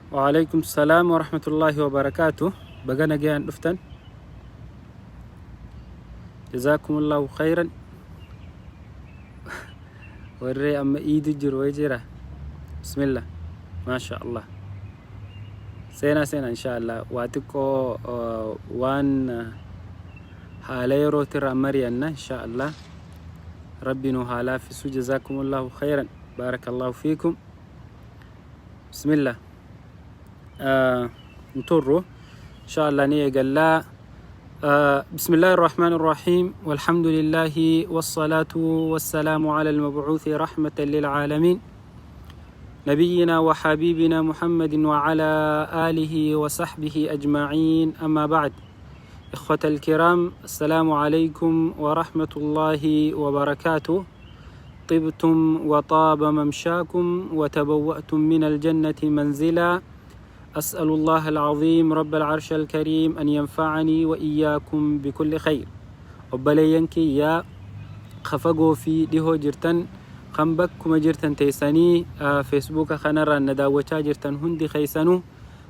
Waalaikum salaam wa rahmatullahi wa barakaatu. Baga nagayaan dhuftan. Jazaakumullahu khayran. Warree amma iidu jiru wayi jira. Bismillah. Maasha Allah. Seenaa seenaa insha Allah. Waa xiqqoo waan haala yerootirraa mari'anna insha Allah. Rabbi nu haa laaffisu. Jazaakumullahu khayran. Baarakallahu fiikum. Bismillah. Hin turru. Insha Allah ni eegallaa. بسم الله الرحمن الرحيم والحمد لله والصلاة والسلام على المبعوث رحمة للعالمين نبينا وحبيبنا محمد وعلى آله وصحبه أجمعين أما بعد إخوة الكرام السلام عليكم ورحمة الله وبركاته طبتم وطاب ممشاكم وتبوأتم من الجنة منزلا أسأل الله العظيم رب العرش الكريم أن ينفعني وإياكم بكل خير. Obboleeyyan kiyya ka fagoo fi dhihoo jirtan kan bakkuma jirtan teessanii feesbuuka kanarraan na daawwachaa jirtan hundi keessanuu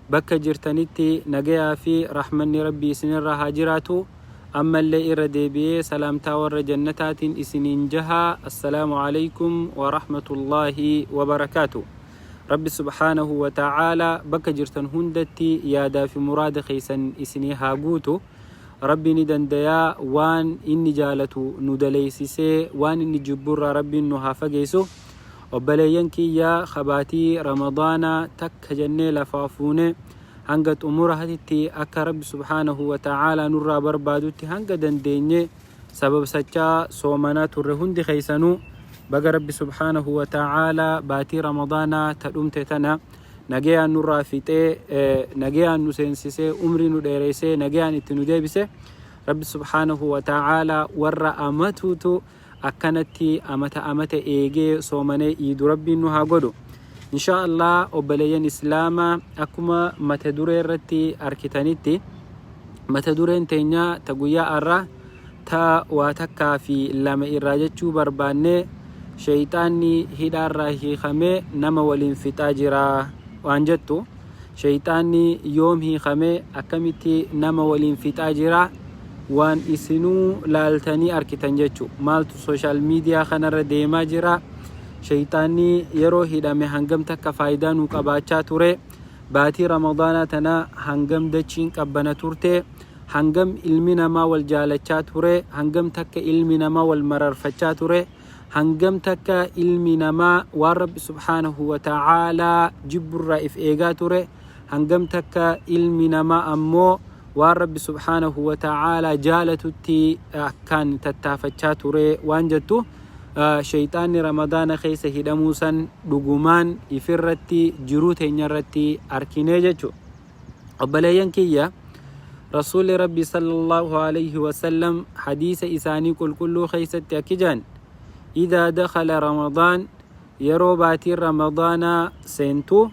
bakka jirtanitti nagayaa fi rahmanni rabbii isinirra haa jiraatu. Ammallee irra deebi'ee salaamtaa warra jannataatiin isiniin jaha. Assalaamu alaikum wa rahmatullaahi wa barakaatu. Rabbi subhaanahu wa ta'aalaa bakka jirtan hundatti yaadaa fi muraada keessan isinii haa guutu. Rabbi ni dandayaa waan inni jaalatu nu daleeysisee waan inni jibburraa Rabbiin nu haa fageessu. Obboleeyyan kiyya kabaatii Ramadaanaa takka jennee lafaa fuune hanga xumura hatitti akka Rabbi subhaanahu wa ta'aalaa nurraa barbaadutti hanga dandeenye sababsachaa soomanaa turre hundi keessanuu baga Rabbi subhaanahu wa ta'aalaa baatii Ramadaanaa ta dhumte tana nagayaan nurraa fixee nagayaan nu seensisee umrii nu dheereessee nagayaan itti nu deebise. Rabbi subhaanahu wa ta'aalaa warra amatuutu akkanatti amata amata eegee soomanee iidu Rabbiin nu haa godhu. Inshaa Allah obboleeyyan Islaamaa, akkuma mata duree irratti arkitanitti mata dureen teenya ta guyyaa har'aa ta waa takkaa fi lama irraa jechuu barbaanne sheeyxaanni hidhaarraa hiikamee nama waliin fixaa jira waan jettu. Sheeyxaanni yoom hiikamee akkamitti nama waliin fixaa jira? Waan isinuu laaltanii arkitan jechu. Maaltu social media kanarra deemaa jira? Sheeyxaanni yeroo hidhame hangam takka faayidaa nu qabaachaa ture? Baatii Ramadaanaa tana hangam dachiin qabbana turte? Hangam ilmi namaa wal jaalachaa ture? Hangam takka ilmi namaa wal mararfachaa ture? Hangam takka ilmi namaa waan Rabbi subhaanahu wa ta'aalaa jibburraa if eegaa ture? Hangam takka ilmi namaa ammoo waan Rabbi subhaanahu wa ta'aalaa jaalatutti akkaan tattaafachaa ture waan jettu, sheeyxaanni Ramadaana keessa hidhamuu san dhugumaan ifirratti jiruu teenyarratti arkinee jechu. Obboleeyyan kiyya, Rasuulli Rabbi sallallahu alayhi wasallam hadiisa isaanii qulqulluu keessatti akki jedhan: idaa dakhala Ramadaan, yeroo baatiin Ramadaanaa seentu,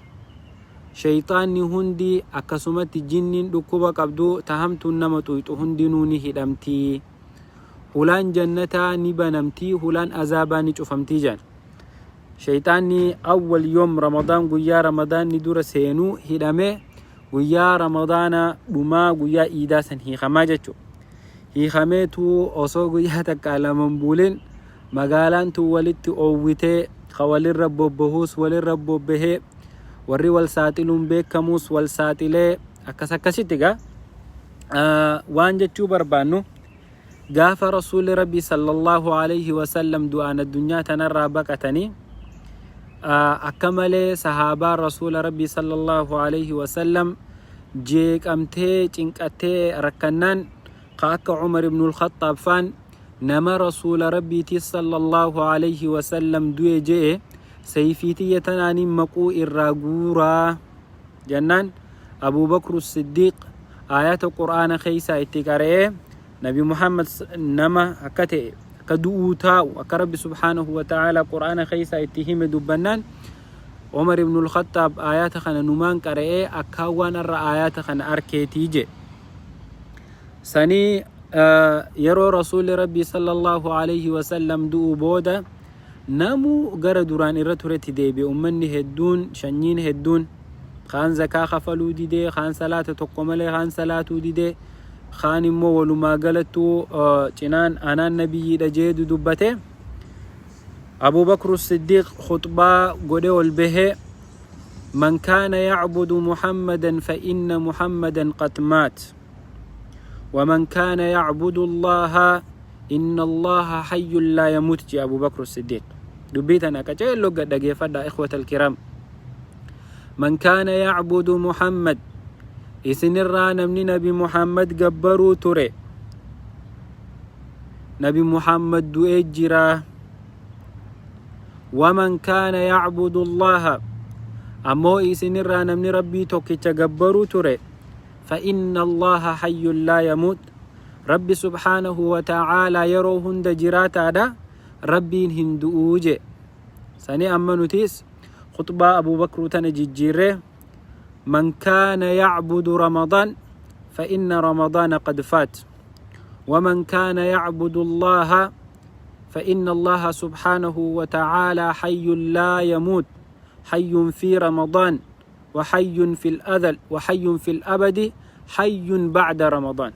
sheeyxaanni hundi akkasumatti jinniin dhukkuba qabdu ta hamtuun nama xuyxu hundinuu ni hidhamti, hulaan jannataa ni banamti, hulaan azaabaa ni cufamti jedhan. Sheeyxaanni awwal yoom Ramadaan, guyyaa Ramadaanni dura seenuu hidhamee guyyaa Ramadaana dhumaa guyyaa iidaa san hiikamaa jechuudha. Hiikameetu osoo guyyaa takkaa laman buulin magaalaan tun walitti oowwitee ka walirra bobbahuus walirra bobbahee warri wal saaxiluun beekamuus wal saaxilee akkas akkasitti gaa. Waan jechuu barbaannu, gaafa Rasuulli Rabbii sallallahu alayhi wasallam du'aan addunyaa tanarraa baqatanii akka malee sahaabaan Rasuula Rabbii sallallahu alayhi wasallam jeeqamtee cinqattee rakkannaan ka akka Umar ibnul Khaxxaab faan nama Rasuula Rabbiitii sallallahu alayhi wasallam du'e je'e sayfii tiyya tanaaniin maquu irraa guuraa jennaan, Abuu Bakru Siddiiq aayata Qur'aana keessaa itti qara'ee Nabi Muhammad nama akka ta'e akka du'uu taa'u akka Rabbi subhaanahu wa ta'aalaa Qur'aana keessaa itti hime dubbannaan, Umar ibn al-Khattaab aayata kana numaan qara'ee akkaan waan har'a aayata kana arkeetii je. Sanii yeroo Rasuulli Rabbii sallallahu alayhi wasallam du'uu booda namuu gara duraan irra turetti deebi'e. Ummanni hedduun, shanyiin hedduun. Kaan zakaa kafaluu didee, kaan salaata tokko malee kaan salaatuu didee, kaan immoo walumaa galattuu cinaan anaan nabiyyiidha jee dudubbate. Abuu Bakru Siddiiq khuxbaa godhee ol bahee Man kaana yacbudu Muhammadan fa inna Muhammadan qad maat. Waman kaana yacbudu Allaaha inna Allaaha hayyun laa yamuut jee Abuu Bakru Siddiiq. Dubbii tana qaceelloo gad dhageeffadhaa ikhwatal kiraam. Man kaana yacbudu Muhammad isinirraa namni nabi Muhammad gabbaruu ture nabi Muhammad du'ee jira. Waman kaana yacbudu Allaaha ammoo isinirraa namni Rabbii tokkicha gabbaruu ture fa inna Allaaha hayyun laa yamuut Rabbi subhaanahu wa ta'aalaa yeroo hunda jiraataadha Rabbiin hin du'uu jee. Sani amma nutiis khuxbaa Abuu Bakruu tana jijjiirree man kaana yacbudu Ramadaan fa inna Ramadaana qad faat waman kaana yacbudu Allaaha fa inna Allaaha subhaanahu wa ta'aalaa hayyun laa yamuut hayyun fi Ramadaan wa hayyun fil adal wa hayyun fil abadi hayyun ba'da Ramadaan.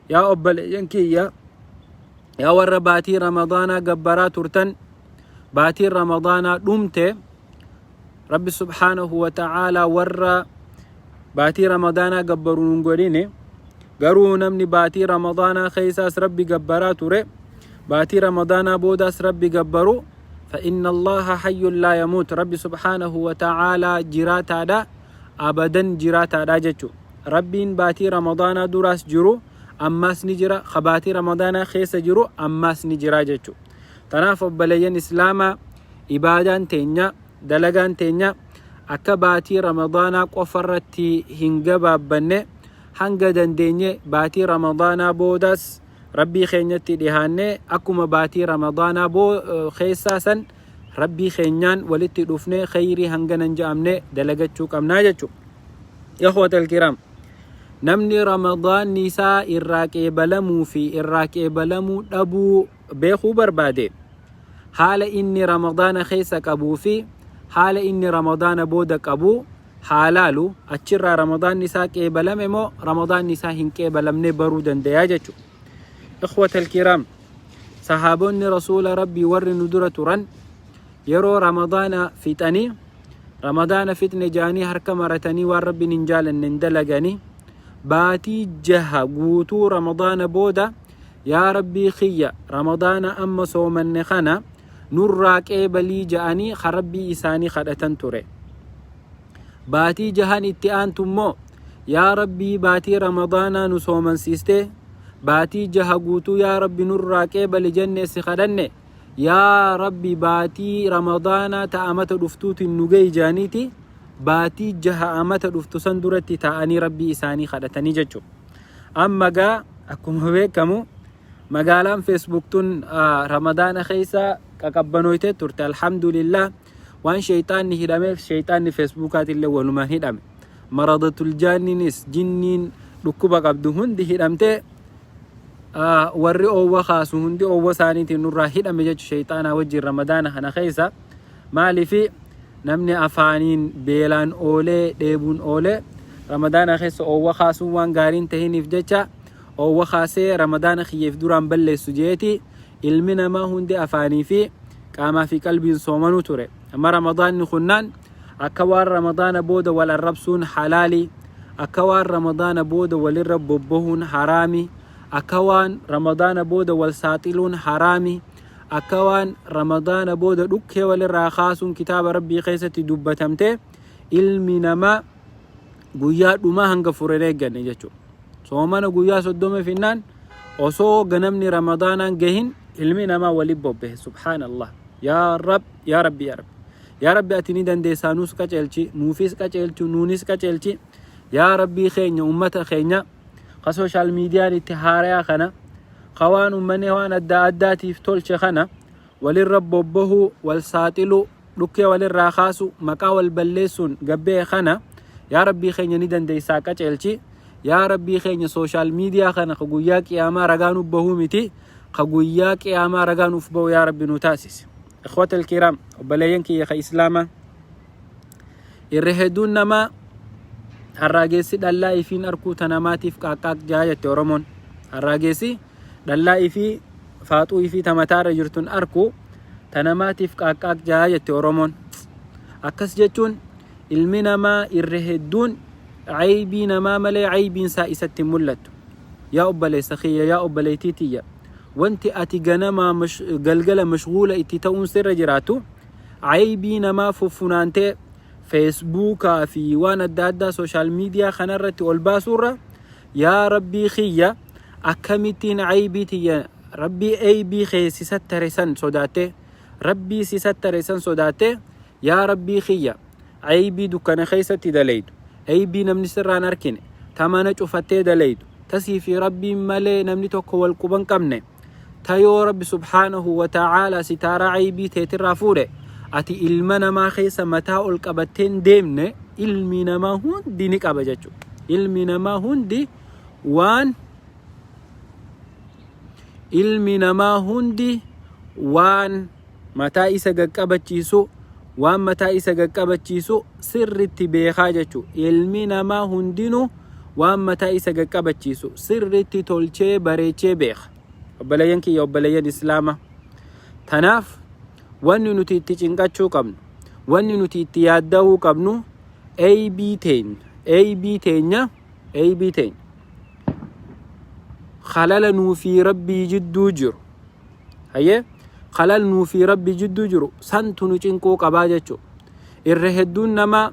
Yaa obboleeyyan kiyya, yaa warra baatii Ramadaanaa gabbaraa turtan, baatiin Ramadaanaa dhumte. Rabbi subhaanahu wa ta'aalaa warra baatii Ramadaanaa gabbaru nun godhine. Garuu namni baatii Ramadaanaa keessaas Rabbi gabbaraa ture, baatii Ramadaanaa boodaas Rabbi gabbaru, fa inna Allaha hayyun laa yamuut, Rabbi subhaanahu wa ta'aalaa jiraataadha, abadan jiraataadha jechuudha. Rabbiin baatii Ramadaanaa duraas jiru ammaas ni jira, ka baatii Ramadaanaa keessa jiru ammaas ni jira jechuudha. Tanaaf obboleeyyan Islaamaa, ibaadaan teenya, dalagaan teenya akka baatii Ramadaanaa qofa irratti hin gabaabbanne, hanga dandeenye baatii Ramadaanaa boodaas Rabbii keenyatti dhihaannee akkuma baatii Ramadaanaa keessaa san Rabbii keenyaan walitti dhufnee kheyrii hangana hin ja'amne dalagachuu qabnaa jechuudha. Ikhwatal kiraam, namni Ramadaanni isaa irraa qeebalamuu fi irraa qeebalamuu dhabuu beekuu barbaade, haala inni Ramadaana keessa qabuu fi haala inni Ramadaana booda qabu haa laalu. Achirraa Ramadaanni isaa qeebalame moo Ramadaanni isaa hin qeebalamne baruu dandayaa jechuudha. Ikhwatal kiraam, sahaabonni Rasuula Rabbii warri nu dura turan yeroo Ramadaana fixanii, Ramadaana fixne jaanii harka maratanii waan Rabbiin hin jaalanne hin dalaganii. Baatii 6 guutuu Ramadaana booda, yaa Rabbii kiyya, Ramadaana amma soomanne kana nurraa qeebalii ja'anii ka Rabbii isaanii kadhatan ture. Baatii jahan itti aantu immoo, yaa Rabbii, baatii Ramadaanaa nu soomansiistee baatii 6 guutuu yaa Rabbi nurraa qeebali jennee si kadhanne, yaa Rabbi baatii Ramadaanaa ta amata dhuftuutiin nu gahi jaaniiti baatii 6 amata dhuftu san duratti taa'anii Rabbii isaanii kadhatanii jechuudha. Amma gaa akkuma beekamu magaalaan Facebook tun Ramadaana keessa qaqabbanooytee turte. Alhamdulillah, waan sheeyxaanni hidhameef sheeyxaanni Facebookaatillee walumaan hidhame. Maradatul jaanniinis, jinniin dhukkuba qabdu hundi hidhamtee, warri oowwa kaasu hundi oowwa isaaniitiin nurraa hidhame jechu sheeyxaanaa wajjin Ramadaana kana keessa. Maaliifi namni afaaniin beelaan oolee dheebuun oolee Ramadaana keessa oowwa kaasuun waan gaariin tahiniif jecha, oowwa kaasee Ramadaana kiyyeef duraan balleessu jeeti ilmi namaa hundi afaanii fi qaamaa fi qalbiin soomanuu ture. Amma Ramadaanni kunnaan akka waan Ramadaana booda wal arrabsuun halaali, akka waan Ramadaana booda walirra bobbohuun haraami, akka waan Ramadaana booda wal saaxiluun haraami, akka waan Ramadaana booda dhukkee walirraa kaasuun kitaaba Rabbii keessatti dubbatamte, ilmi namaa guyyaa dhumaa hanga fureen eegganne jechuudha. Soomana guyyaa 30 finnaan osoo ganamni Ramadaanaan gahin ilmi namaa waliin bobbahe. Subhaanallah. Yaa Rab, yaa Rabbi, yaa Rabbi. Yaa Rabbi, ati ni dandeessaa, nuus qaceelchi, nuufis qaceelchu, nuunis qaceelchi. Yaa Rabbii keenya, ummata keenya ka sooshaal miidiyaan itti haarayaa kana, ka waan ummanni waan adda addaatiif tolche kana, walirra bobbahuu, wal saaxiluu, dhukkee walirraa kaasu, maqaa wal balleessuun gabbee kana, yaa Rabbii keenya ni dandeessaa qaceelchi. Yaa Rabbii keenya, sooshaal miidiyaa kana ka guyyaa qiyaamaa ragaa nuuf bahuu miti, ka guyyaa qiyaamaa ragaa nuuf bahu yaa Rabbi nu taasisi. Ikhwata alkiraam, obboleeyyan kiyya ka Islaamaa, Irra hedduun namaa harraageessi dhallaa ifiin arkuu ta namaatiif qaaqqaaq jaa jette Oromoon. Harraageessi dhallaa ifii faaxuu ifii ta mataarra jirtun arku ta namaatiif qaaqqaaq jaa jette Oromoon. Akkas jechuun ilmi namaa irra hedduun aybii namaa malee aybiin isaa isatti hin mul'attu. Yaa obboleessa kiyya, yaa obboleettii tiyya, wanti ati ganamaa galgala mashguula itti ta'uun sirra jiraatu aybii namaa fuffunaantee feesbuukaa fi waan adda addaa sooshaal miidiyaa kanarratti ol baasuurra, yaa Rabbii kiyya, akkamittiin aybii tiyya, Rabbii aybii kee si sattare san sodaattee, Rabbii si sattare san sodaattee, yaa Rabbii kiyya, aybii dukkana keessatti dalaydu, aybii namni sirraan arkine, ta mana cufattee dalaydu, tasii fi Rabbiin malee namni tokko wal quban qabne, ta yoo Rabbi subhaanahu wa ta'aalaa sitaaraa aybii teetirraa fuudhe ati ilma namaa keessa mataa ol qabattee hin deemne, ilmi namaa hundi ni qaba jechuudha. Ilmi namaa hundi waan ilmi namaa hundi waan mataa isa gaqqabachiisu, waan mataa isa gaqqabachiisu sirritti beekaa jechuudha. Ilmi namaa hundinuu waan mataa isa gaqqabachiisu sirritti tolchee bareechee beeka. Obboleeyyan kiyya, obboleeyyan Islaama. Tanaaf wanni nuti itti cinqachuu qabnu, wanni nuti itti yaadda'uu qabnu aybii teenya, aybii teenya, aybii teenya. Khalala nuu fi Rabbii jidduu jiru. Hayyee, khalal nuu fi Rabbi jidduu jiru santu nu cinquu qabaa jechuudha. Irra hedduun namaa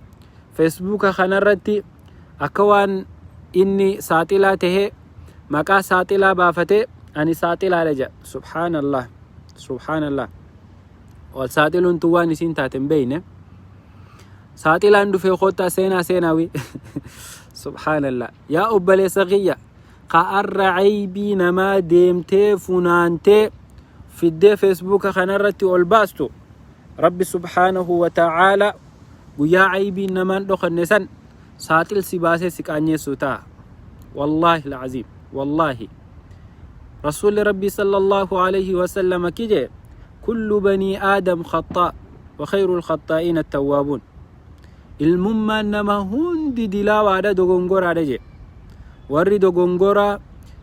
feesbuuka kanarratti akka waan inni saaxilaa tahee maqaa saaxilaa baafatee ani saaxilaadha jedha. Subhaanallah. Subhaanallah. Wal saaxiluun tun waan isiin taate hin beeyne. Saaxilaan dhufee koottaa seenaa seenaawi. Subhaanallah. Yaa obboleessa kiyya, ka arra aybii namaa deemtee funaantee fiddee feesbuuka kanarratti ol baastu, Rabbi subhaanahu wa ta'aala guyyaa aybiin namaan dhokanne san saaxil si baasee si qaanyeessu ta'a. Wallaahi alcaziim, wallaahi. Rasuulli Rabbii sallallahu alayhi wa sallam akki jee: kullu banii aadam khaxaa wa khayrul khaxaa'iina attawwaabuun. Ilmummaan nama hundi dilaawaadha, dogongoraadha jee. Warri dogongoraa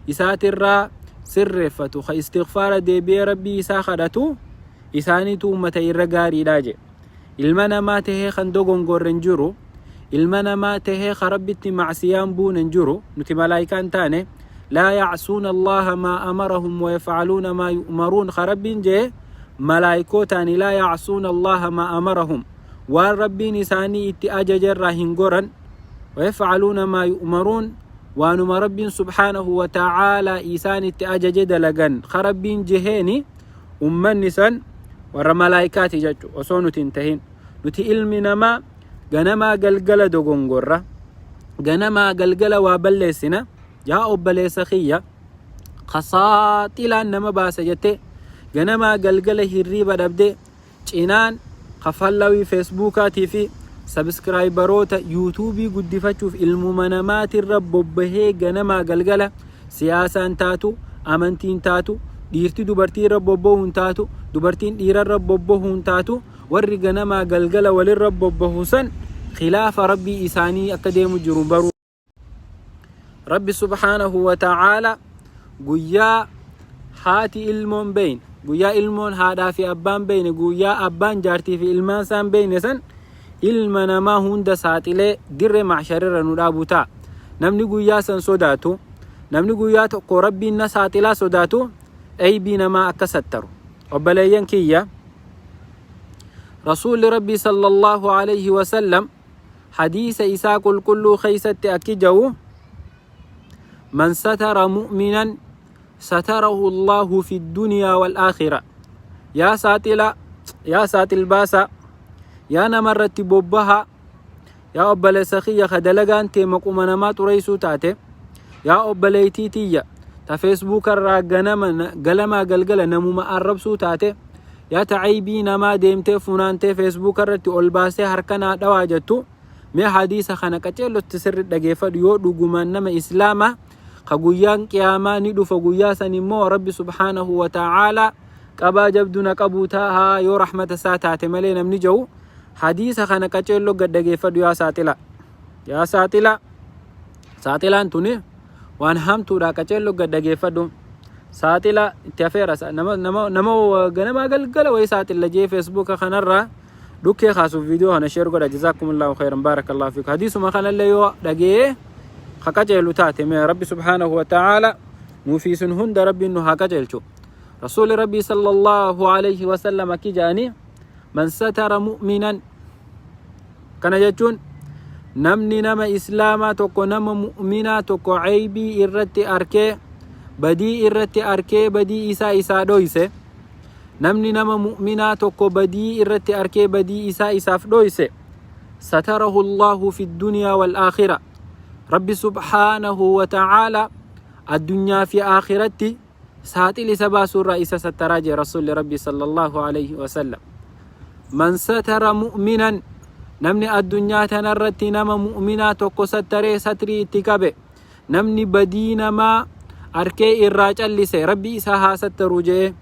isaatirraa sirreeffatu, ka istighfaara deebi'ee Rabbii isaa kadhatu, isaaniitu ummata irra gaariidha jee. Ilma namaa tahee kan dogongorre hin jiru. Ilma namaa tahee ka Rabbitti macsiyaan buune hin jiru. Nuti malaayikaa hin taane. Laa yacsuuna Allaha maa amarahum wa yafcaluuna maa yu'maruun ka Rabbiin jee malaayikootaani, laa yacsuuna Allaha maa amarahum, waan Rabbiin isaanii itti ajaje irraa hin goran, wa yafcaluuna maa yu'maruun, waanuma Rabbiin subhaanahu wa ta'aalaa isaan itti ajaje dalagan ka Rabbiin jeheeni. Ummanni san warra malaayikaati jechu osoo nuti hin tahin. Nuti ilmi namaa ganamaa galgala dogongorra, ganamaa galgala waa balleessina. Yaa obboleessa kiyya, ka saaxilaan nama baasa jettee ganamaa galgala hirriiba dhabdee cinaan kafallawii feesbuukaatii fi sabiskiraayibaroota yuutuubii guddifachuuf ilmuma namaatirra bobbahee ganamaa galgala siyaasaan taatu, amantiin taatu, dhiirti dubartii irra bobba'uun taatu, dubartiin dhiirarra bobbahuun taatu, warri ganamaa galgala walirra bobbahu san khilaafa Rabbii isaanii akka deemu jiru baruu. Rabbi subhaanahu wa ta'aala guyyaa haati ilmoon beeyne, guyyaa ilmoon haadhaa fi abbaan beeyne, guyyaa abbaan jaartii fi ilmaan isaan beeyne san ilma namaa hunda saaxilee dirree mahsharirra nu dhaabu ta'a. Namni guyyaa san sodaatu, namni guyyaa tokko Rabbiin na saaxilaa sodaatu, aybii namaa akka sattaru. Obboleeyyan kiyya, Rasuulli Rabbii sallallahu alayhi wa sallam hadiisa isaa qulqulluu keeysatti akki ja'u: man satara mu'minan satarahu Allahu fi dunyaa wal aakhira. Yaa saaxila, yaa saaxil baasa, yaa namarratti bobbaha, yaa obboleessa kiyya ka dalagaan tee maquma namaa xureessuu taate, yaa obboleettii tiyya ta feesbuuka irraa ganama galamaa galgala namuma arrabsuu taate, yaa ta aybii namaa deemtee funaantee feesbuuka irratti ol baastee harka naa dhawaa jettu, mee hadiisa kana qaceellotti sirri dhageeffadhu. Yoo dhugumaan nama Islaamaa ka guyyaan qiyaamaa ni dhufa, guyyaa san immoo Rabbi subhaanahu wa ta'aalaa qabaa jabdu na qabuu taahaa yoo rahmata isaa taate malee namni ja'u. Hadiisa kana qaceelloo gad dhageeffadhu yaa saaxila. Yaa saaxila. Saaxilaan tuni waan hamtuudha, qaceelloo gad dhageeffadhu. Saaxila itti hafeera, nama nama nama ganamaa galgala wayii saaxilla jee Feesbuuka kanarraa dhukkee kaasuuf viidiyoo kana share godha. Jazaakumullahu khairan, baarakallahu fiikum. Hadiisuma kanallee yoo dhagee ka qaceelu taate, mee Rabbi subhaanahu wa ta'aala nuufi isin hunda Rabbiin nu haa qaceelchu. Rasuuli Rabbii sallallahu alayhi wa sallam akki jedhanii: man satara mu'minan, kana jechuun namni nama Islaamaa tokko, nama mu'minaa tokko ceybii irratti arkee, badii irratti arkee, badii isaa isaa dhoyse, namni nama mu'minaa tokko badii irratti arkee badii isaa isaaf dhoyse, satarahu Allahu fi dunyaa wal aakhira, Rabbi subhaanahu wa ta'aala addunyaa fi aakhiratti saaxil isa baasuu irraa isa sattaraa jee Rasuulli Rabbii sallallahu alayhi wasallam. Man satara mu'minan, namni addunyaa tanarratti nama mu'minaa tokko sattaree, satrii itti qabe, namni badii namaa arkee irraa callise, Rabbi isa haa sattaruu jee,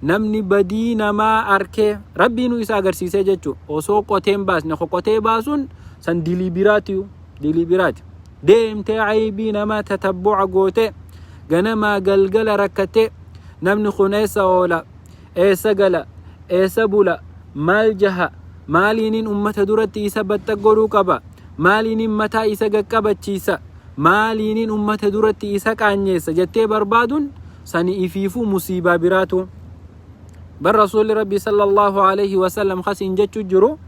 namni badii namaa arkee Rabbiinuu isa agarsiisee jechuu, osoo qoteen baasne, qotee baasuun san dilii biraatiyu, dilii biraati. Deemtee aybii namaa tatabbu'a goote, ganamaa galgala rakkattee, namni kun eessa oola, eessa gala, eessa bula, maal jaha, maaliinin ummata duratti isa baxxa godhuu qaba, maaliinin mataa isa gaqqabachiisa, maaliinin ummata duratti isa qaanyeessa jettee barbaaduun sani ifiifuu musiibaa biraatu. Bar Rasuulli Rabbii sallallahu alaihi wasallam kasiin jechuu jiru: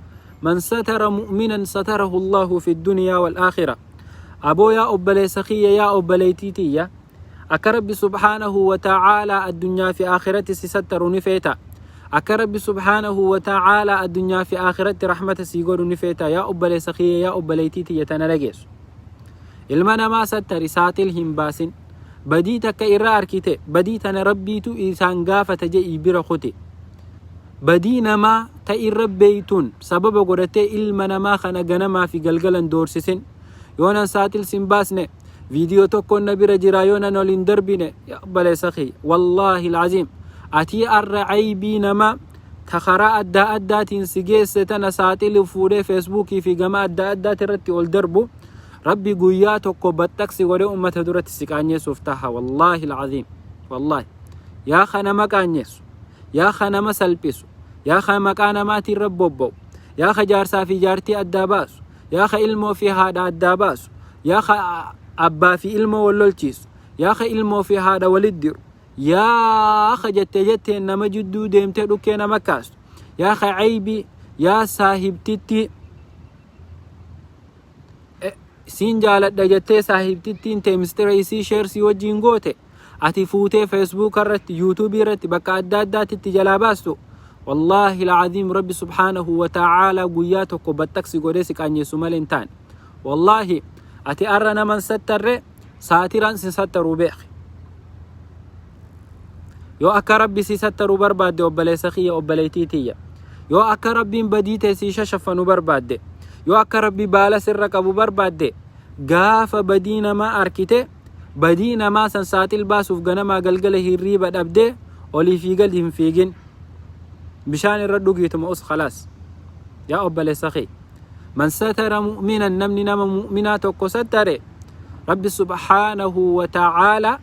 man satara mu'minan satarahu Allahu fi dunyaa wal aakhira. Aboo, yaa obboleessa kiyya, yaa obboleettii tiyya, akka Rabbi subhaanahu wa ta'aalaa addunyaa fi aakiratti si sattaru ni feeta? Akka Rabbi subhaanahu wa ta'aalaa addunyaa fi aakiratti rahmata sii godhu ni feeta? Yaa obboleessa kiyya, yaa obboleettii tiyya tana dhageessu, ilma namaa sattari, saaxil hin baasin. Badii takka irra arkite, badii tana Rabbiitu isaan gaafata je'ii bira kuti. Badii namaa ta irra beeytuun sababa godhattee ilma namaa kana ganamaa fi galgalan doorsisin. Yoo nan saaxil sin baasne, viidiyoo tokkoon na bira jira, yoo nan ol hin darbine, yaa obboleessa kiyya, wallaahi alcaziim, atii arra aybii namaa ta karaa adda addaatiin si geesse tana saaxili fuudhee Feesbuukii fi gama adda addaati irratti ol darbu, Rabbi guyyaa tokko baxxaqsi godhee ummata duratti si qaanyeessuuf taha. Wallaahi alcaziim, wallaahi, yaa ka nama qaanyeessu, yaa ka nama salphisu, yaa ka maqaa namaatiin irra bobba'u, yaa ka jaarsaa fi jaartii addaa baasu, yaa ka ilmoo fi haadha addaa baasu, yaa ka abbaa fi ilmoo wal lolchiisu, yaa ka ilmoo fi haadha walit diru, yaa ka jette jetteen nama jidduu deemtee dhukkee nama kaastu, yaa ka caybii, yaa saahibtitti siin jaaladha jettee saahibtittiin tee mistira isii share sii wajjiin goote, ati fuutee Feesbuuka irratti, Yuutuubii irratti, bakka adda addaatti itti jalaa baastu, wallaahi alcaziim, Rabbi subhaanahu wa ta'aalaa guyyaa tokko baxxaqsi godhee si qaanyeessu malee hin taane. Wallaahi, ati arra naman sattarre, saatiraan sin sattaruu beeki. Yoo akka Rabbi si sattaruu barbaadde, obboleessa kiyya, obboleettii tiyya, yoo akka Rabbiin badii tee sii shashaffanu barbaadde, yoo akka Rabbi baala sirra qabu barbaadde, gaafa badii namaa arkite badii namaa san saaxil baasuuf ganamaa galgala hirriiba dhabdee olii fi gadi hin fiigin. Bishaan irra dhugiituma us, khalaas. Yaa obboleessa kiyya, man satara mu'minan, namni nama mu'minaa tokko sattare, Rabbi subhaanahu wa ta'aala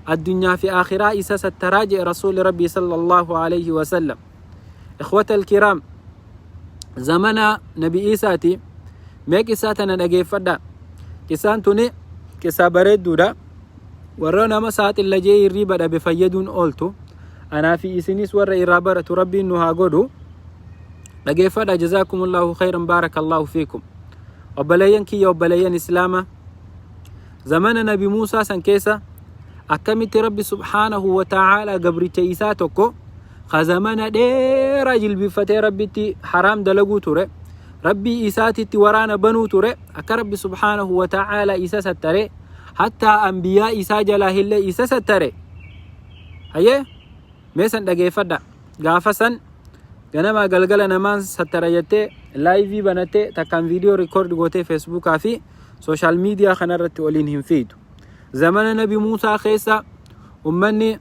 addunyaa fi aakhiraa isa sattaraa jee Rasuuli Rabbii sallallahu alayhi wasallam. Ikhwata alkiraam, zamana Nabi Iisaati. Mee qissaa tana dhageeffadha. Qissaan tuni qissaa bareedduudha. Warra nama saaxilla jee hirriiba dhabe fayyaduun ooltu. Anaa fi isinis warra irraa baratu Rabbiin nu haa godhu. Dhageeffadha. Jazaakumullahu khayran, baarakallahu fiikum. Obboleeyyan kiyya, obboleeyyan Islaamaa, zamana Nabi Muusaa san keessa akkamitti Rabbi subhaanahu wa ta'aalaa gabricha isaa tokko ka zamana dheeraa jilbiiffatee Rabbitti haraam dalaguu ture, Rabbii isaatitti waraana banuu ture, akka Rabbi subhaanahu wa ta'aalaa isa sattare, hattaa anbiyaa isaa jalaa illee isa sattare. Hayyee, mee san dhageeffadha. Gaafa san ganamaa galgala namaan sattara jettee live banattee, takkaan viidiyoo record gootee Feesbuukaa fi social media kanarratti oliin hin fiidu. Zamana Nabi Muusaa keessa ummanni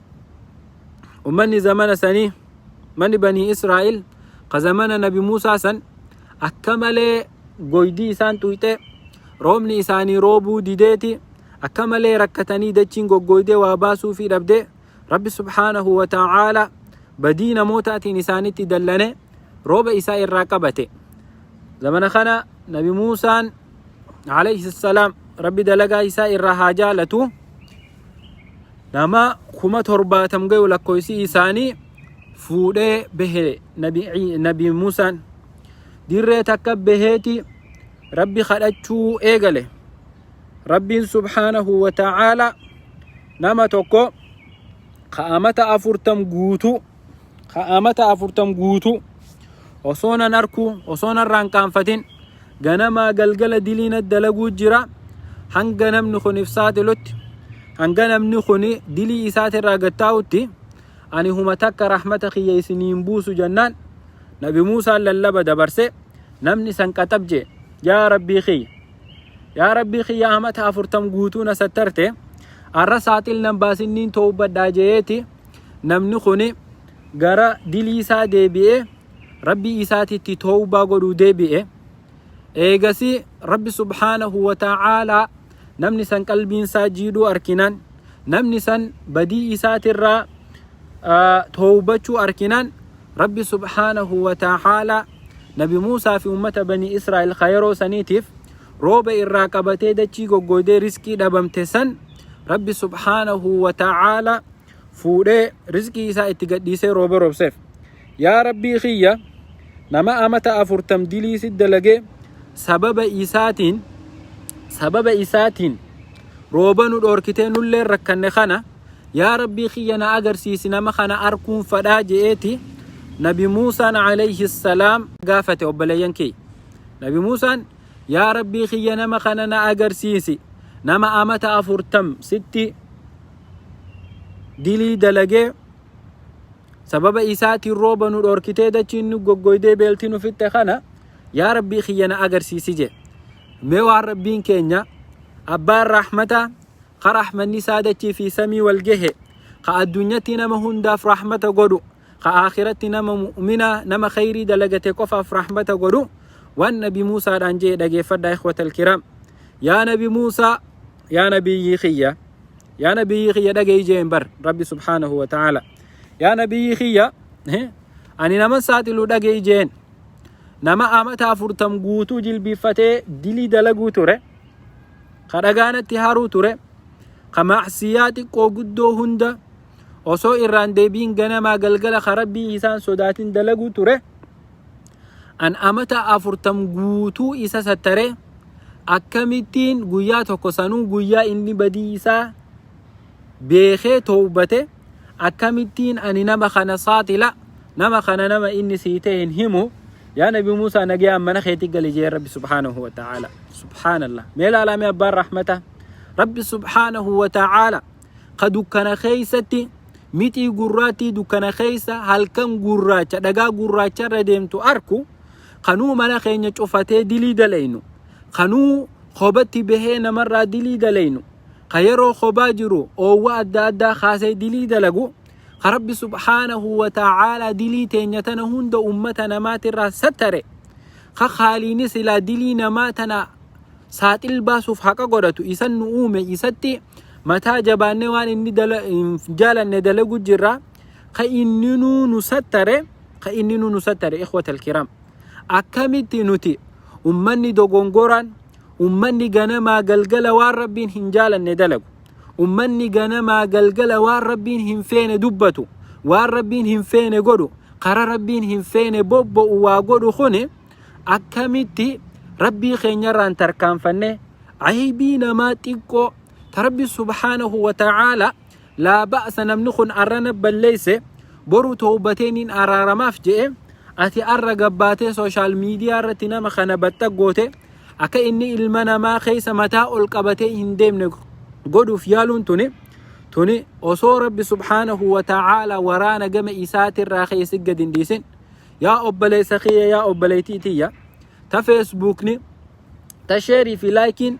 zamana sanii, manni Banii Israa'el ka zamana Nabi Muusaa san Akka malee goydii isaan xuyxe, roobni isaanii roobuu dideeti, akka malee rakkatanii dachiin goggoydee waa baasuufii dhabde. Rabbi subhaanahu wa ta'aala badii namootaatiin isaanitti dallane, rooba isaa irraa qabate. Zamana kana Nabi Muusaan alayhi salaam, Rabbi dalagaa isaa irraa haa jaalatu, nama 70,000 gayu lakkoysi isaanii fuudhee bahe. Nabi Muusaan dirree takka baheeti Rabbi kadhachuu eegale. Rabbiin subhaanahu wa ta'aala nama tokko ka amata 40 guutuu, ka amata 40 guutuu osoo nan arkuu, osoo narraan qaanfatin, ganamaa galgala diliina dalaguu jira, hanga namni kun if saaxilutti, hanga namni kun dilii isaatirraa gattaa'utti ani huma takka rahmata kiyya isiniin buusu jennaan, Nabi Muusaan lallaba dabarse. Namni san qaxab jee, "Yaa Rabbii kiyya, yaa Rabbii kiyya, amata 40 guutuu na sattarte, arra saaxil nan baasinniin toowbadhaa" jeeti. Namni kuni gara dilii isaa deebi'ee Rabbii isaatitti toowbaa godhuu deebi'e. Eegasii Rabbi subhaanahu wa ta'aalaa namni san qalbiin isaa jiidhuu arkinaan, namni san badii isaatirraa toowbachuu arkinaan, Rabbi subhaanahu wa ta'aalaa Nabi Muusaa fi ummata Banii Israa'el ka yeroo saniitiif rooba irraa qabatee dachii goggoydee rizqii dhabamte san Rabbi subhaanahu wa ta'aalaa fuudhee rizqii isaa itti gadhiisee rooba roobseef. "Yaa Rabbii kiyya, nama amata 40 dilii si dalagee sababa isaatiin rooba nu dhoorkitee nullee rakkanne kana, yaa Rabbii kiyya, na agarsiisi, nama kana arkuun fadhaa" je'eeti Nabi Muusaan alayhi salaam gaafate. Obboleeyyan kiyya, Nabi Muusaan, "Yaa Rabbii kiyya, nama kana na agarsiisi, nama amata 40 sitti dilii dalagee sababa isaatiin rooba nu dhorkitee dachiin nu goggoydee beelti nu fixxe kana, yaa Rabbii kiyya, na agarsiisi" jedhe. Mee waan Rabbiin keenya abbaan rahmataa, ka rahmanni isaa dachii fi samii wal gahe, ka addunyatti nama hundaaf rahmata godhu, ka akhiratti nama mu'mina, nama khayrii dalagate qofaaf rahmata godhu, waan Nabi Muusaadhaan jee dhageeffadhaa, ikhwatal kiraam. "Yaa Nabi Muusaa, yaa nabiyyii kiyya, yaa nabiyyii kiyya, dhagayi" jeen bar Rabbi subhaanahu wa ta'ala. "Yaa nabiyyii kiyya, ani nama saaxilu, dhagayi" jeen. "Nama amata 40 guutuu jilbiiffatee dilii dalaguu ture, ka dhagaanatti haruu ture, ka macsiyaa xiqqoo guddoo hunda osoo irraan deebiin ganamaa galgala ka Rabbii isaan sodaatin dalaguu ture, an amata 40 guutuu isa sattare, akkamittiin guyyaa tokko sanuu, guyyaa inni badii isaa beekee toobate, akkamittiin ani nama kana saaxila? Nama kana nama inni sii ta'e hin himu. Yaa Nabi Muusaa, nagayaan mana keetti gali" jee Rabbi subhaanahu wa ta'ala. Subhaanallah! Mee ilaalaa abbaan rahmata, Rabbi subhaanahu wa ta'ala, ka dukkana keeysatti mixii gurraattii dukkana keeysa halkan gurraacha dhagaa gurraacha irra deemtu arku, kanuu mana keenya cufatee dilii dalaynu, kanuu kobatti bahee namarraa dilii dalaynu, ka yeroo kobaa jiru oowwa adda addaa kaasee dilii dalagu, ka Rabbi subhaanahu wa ta'aalaa dilii teenya tana hunda ummata namaatirraa sattare, ka haaliini silaa dilii namaa tana saaxil baasuuf haqa godhatu, isan nu uume, isatti mataa jabaannee waan inni jaalanne dalagu jirra, ka inni nu sattare, ka inni nu sattare, ikhwata alkiraam, akkamitti nuti ummanni dogongoraan, ummanni ganamaa galgala waan Rabbiin hin jaalanne dalagu, ummanni ganamaa galgala waan Rabbiin hin feene dubbatu, waan Rabbiin hin feene godhu, kara Rabbiin hin feene bobba'u waa godhu kuni, akkamitti Rabbii keenyarraan tarkaanfanne aybii namaa xiqqoo ta Rabbi subhaanahu wa ta'aala laa ba'sa, namni kun arrana balleeyse, boru toobateeniin araaramaaf je'e, ati arra gabbaatee social media irratti nama kana baxxa goote, akka inni ilma namaa keessa mataa ol qabatee hin deemne godhuuf yaaluun tuni osoo Rabbi subhaanahu wa ta'aala waraana gama isaatirraa keessa gad hin dhiisin? Yaa obboleessa kiyya, yaa obboleettii tiyya, ta Facebookni, ta share fi likeiin,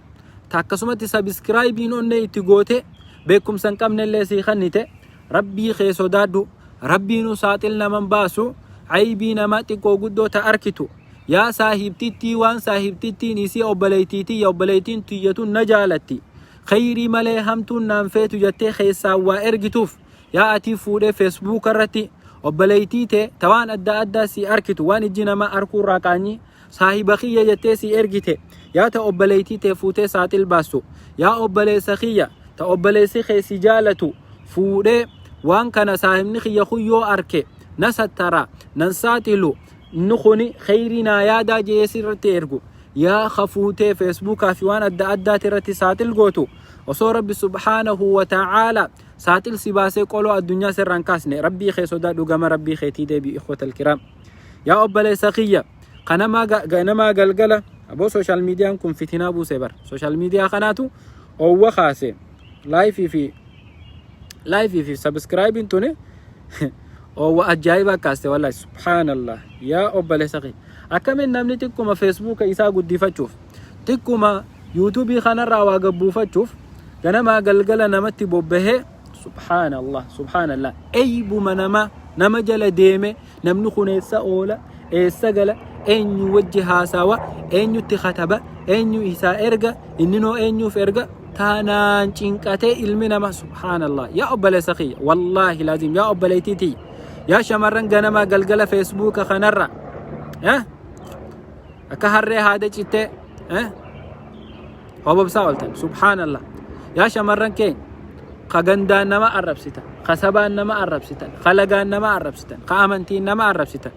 ta akkasumatti subscribeiin onnee itti goote, beekumsa hin qabnellee sii kennite, Rabbii kee sodaadhu. Rabbiinu saaxil naman baasu. Aybii namaa xiqqoo guddoo ta arkitu Yaa saahibtittii waan saahibtittiin isii obboleeytii tiyya obboleeytiin tiyya tun na jaalatti kheyrii malee hamtuun naan feetu jettee keessaan waa ergituuf yaa atii fuudhee feesbuuka irratti obboleeytii tee ta waan adda addaa sii arkitu waan ijji namaa arkuu irraa qaanyii saahiba kiyya jettee sii ergite yaa ta obboleeytii tee fuutee saaxil baastu yaa obboleessa kiyya ta obboleessi kee si jaalatu fuudhee waan kana saahibni kiyya kun yoo arke na sattara nan saaxilu Inni kuni kheyrii naa yaadaa je'ee sirratti ergu yaa ka fuutee feesbuukaa fi waan adda addaati irratti saaxil gootu osoo rabbi subhaanahu wa ta'aala saaxil si baasee qoloo addunyaa sirraa hin kaasne rabbii kee sodaadhu gama rabbii keetii deebi'i ikhwatal kiraam yaa obboleessa kiyya ka namaa galgala aboo sooshaal miidiyaan kun fitinaa buuse bar sooshaal miidiyaa kanaatu owwa kaase laayifii fi laayifii fi sabiskiraayibiin tuni Oowwa ajaa'iba kaaste wallahi subhaanallah yaa obboleessa kiyya akkamiin namni xiqquma feesbuuka isaa guddifachuuf xiqquma yuutuubii kanarraa waa gabbuufachuuf ganamaa galgala namatti bobbahee subhaanallah subhaanallah eeybuma nama nama jala deeme namni kun eessa oola eessa gala eenyu wajji haasawa eenyutti kataba eenyu isaa erga inninoo eenyuuf erga taanaan cinqatee ilmi nama subhaanallah yaa obboleessa kiyya wallaahi laazim yaa obboleettii tiyya yaa shamarran ganamaa galgala feesbuuka kanarra eh? akka harree haada cittee eh? hobobsaa ooltan subhaanallah yaa shamarran keenya ka gandaan nama arrabsitan ka sabaan nama arrabsitan ka lagaan nama arrabsitan ka amantiin nama arrabsitan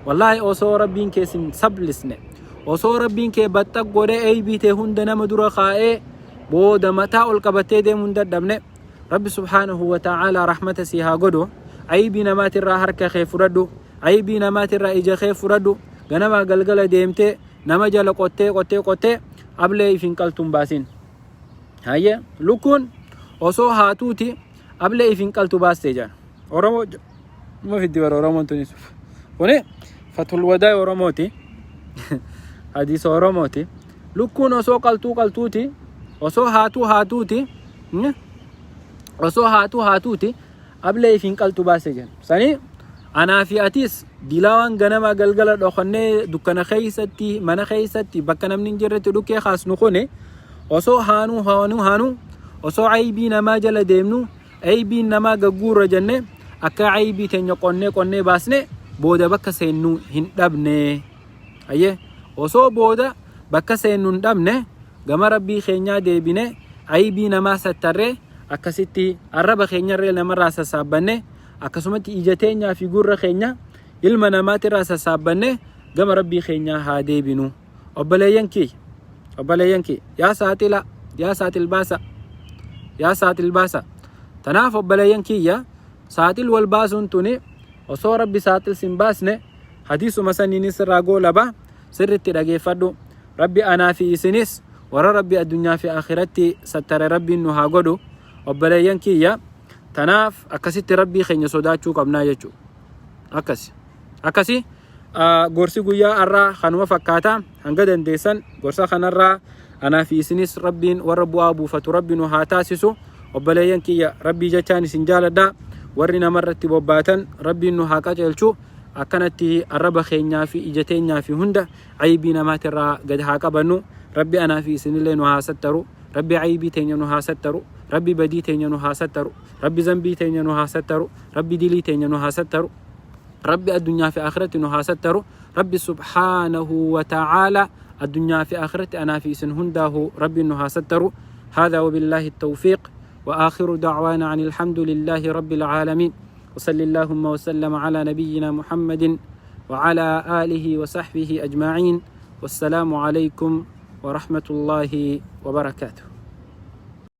wallaahi osoo rabbiin kee sin sablisne osoo rabbiin kee baxxaq godhee eeybii tee hunda nama dura kaa'ee booda mataa ol qabattee deemuu hin dadhabne rabbi subhaanahu wa ta'aalaa rahmata sii haa godhu aybii namaatirraa harka kee fudhadhu aybii namaatirraa ija kee fudhadhu ganamaa galgala deemtee nama jala qottee qottee qottee ablee if hin qaltuun baasin hayyee lukkuun osoo haatuuti ablee if hin qaltu baastee jedhan oromoo Numa fiddi bara Oromoon tunis. Kuni fatul wadaa Oromooti. Hadiisa Oromooti. Lukkuun osoo qaltuu qaltuuti. Osoo haatuu haatuuti. Osoo haatuu haatuuti. Ablee ifiin qaltu baase jedhan. Sanii anaa fi atis dilaawaan ganama galgala dhokannee dukkana keessatti mana keessatti bakka namni hin jirretti dhukkee kaasnu kuni osoo haanuu haanuu haanuu osoo aybii namaa jala deemnu Aybiin namaa gagguurra jenne akka aybii teenya qonnee qonnee baasne booda bakka seennu hin dhabne. Ayyee osoo booda bakka seennu hin dhabne gama rabbii keenyaa deebine aybii namaa sattarree akkasitti arraba keenyarree namarraa sassaabbanne akkasumatti ija teenyaa fi gurra keenya ilma namaatirraa sassaabbanne gama rabbii keenyaa haa deebinu. Obboleeyyan kiyya obboleeyyan kiyya yaa saaxila yaa saaxil baasa yaa saaxil baasa tanaaf obboleeyyan kiyya saaxil wal baasuun tuni osoo rabbi saaxil sin baasne hadiisuma saniinis irraa goolaba sirritti dhageeffadhu rabbi anaa fi isinis warra rabbi addunyaa fi akhiratti sattare rabbiin nu haa godhu obboleeyyan kiyya tanaaf akkasitti rabbii keenya sodaachuu qabnaa jechuudha akkasi akkasi Gorsi guyyaa har'aa kanuma fakkaata. Hanga dandeessan gorsa kanarraa anaa fi isinis rabbiin warra bu'aa buufatu rabbi nu haa taasisu. Obboleeyyan kiyya rabbii jechaan isin jaaladha. Warri namarratti bobbaatan rabbiin nu haa qajeelchu. Akkanatti arraba keenyaa fi ija teenyaa fi hunda aybii namaatirraa gad haa qabannu. Rabbi anaa fi isinillee nu haa sattaru. Rabbi aybii teenya nu haa sattaru. Rabbi badii teenya nu haa sattaru. Rabbi zambii teenya nu haa sattaru. Rabbi dilii teenya nu haa sattaru. Rabbi addunyaa fi akhiratti nu haa sattaru. Rabbi subhaanahu wa ta'aala addunyaa fi akhiratti anaa fi isin hundaahu Rabbi nu haa sattaru. هذا وبالله التوفيق وآخر دعوانا عن الحمد لله رب العالمين وصل اللهم وسلم على نبينا محمد وعلى آله وصحبه أجمعين والسلام عليكم ورحمة الله وبركاته.